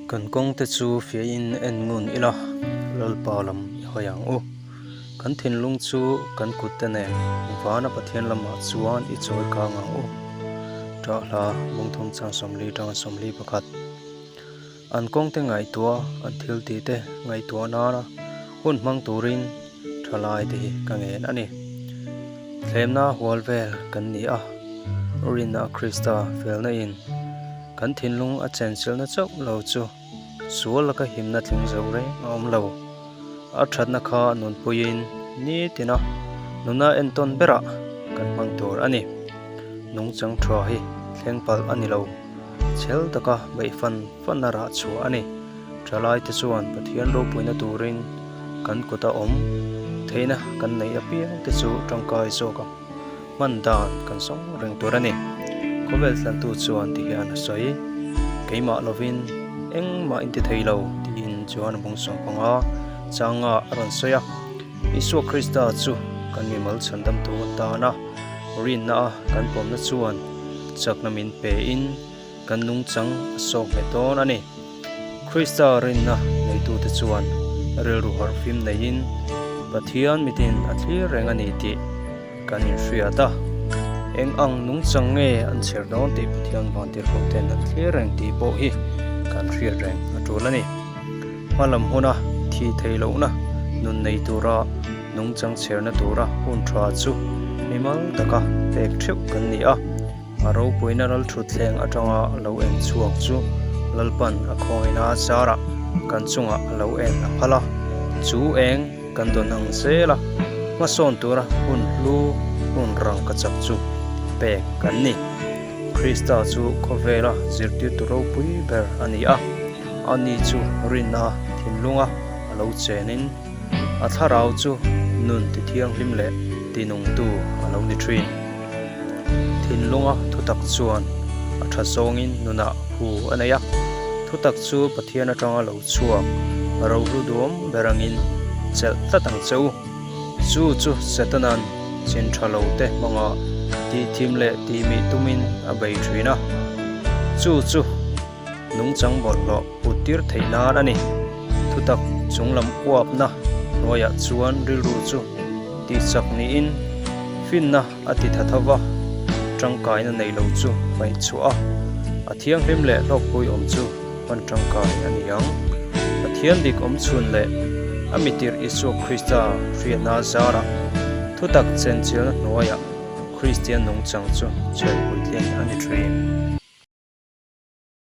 Kan kawngte chu fiahin en ngun ila, Lalpa lam i hawi ang u. Kan thinlung chu kan kutte nen vana Pathian lamah chuan i chawi kang ang u. Ṭah hla Bungthum chang 40 ṭanga 41. An kawngte ngaihtuah, an thil tihte ngaihtuah nana hun hmang turin thalai te hi ka ngen a ni. Thlemna hual vel kan ni a, rinna Krista felna in kan thinlung a chenchilhna chauh lo chu sual laka himna tling zo reng a awm lo. A thatna kha nunpuiin nitina nuna entawn berah kan hmang tur a ni. Nungchang tha hi thleng palh a ni lo. Chhel taka beih fan fan a rah chhuah a ni. Thalaite chuan Pathian ropuina turin kan kuta awm theihna kan neih apiang te chu tangkai zawk a hman dan kan sawng reng tur a ni. Khawvel tlantu chuan ti hian a sawi, Keimah lovin engmah in ti thei lo tiin chuan a bung sawm panga changa a rawn sawi a. Isua Krista chu kan mimal chhandamtu atana rinna a kan pawmna chuan chakna min pe in kan nungchang a sawk nghet dawn a ni. Krista rinna neitute chuan rilru harhfim neiin Pathian mitin a thlir reng a ni tih kan inhriat a. Eng ang nungchang nge an chher dawn tih Pathian vantirhkohten an thlir reng tih pawh hi kan hriat reng a tul a ni. Hmalam huna thih theih lohna nun nei tura nungchang chherna tura hun tha chu mimal taka pek theuh kan ni a. A ropuina ral thutthleng atanga lo en chhuak chu Lalpan a khawngina zarah kan chungah a lo en a phal a, chu eng kan dawn ang zel a, hmasawn tura hun hlu hun rang ka chak chu pek kan ni. Krista chu khawvela zirtirtu ropui ber a ni a, ani chu rinna thinlunga a lo chenin a thlarau chu nun tithianghlim leh tinungtu a lo ni thin. Thinlunga thutak chuan a tha zawngin nunah hu a nei a, thutak chu Pathian atanga lo chhuak rohlu duam ber angin chelh tlat ang che u. Chu chu Setana'n chin tha lo te hmanga tihthim leh tihmih tumin a bei thin a, chu chu nungchang bawlhhlawh put tir theih nan a ni. Thutak chunglam uapna hnuaiah chuan rilru chu tihchak niin finna a ti tha tho va, tangkaina nei lo chu hmaih chhuah a, a thianghlim leh hlawkpui awm chu hman tangkai a ni ang. Pathian dik awm chhun leh a mitirh Isua Krista hriatna zarah thutak chenchilna hnuaiah Kristian nungchang chu chhel puitling a ni thin.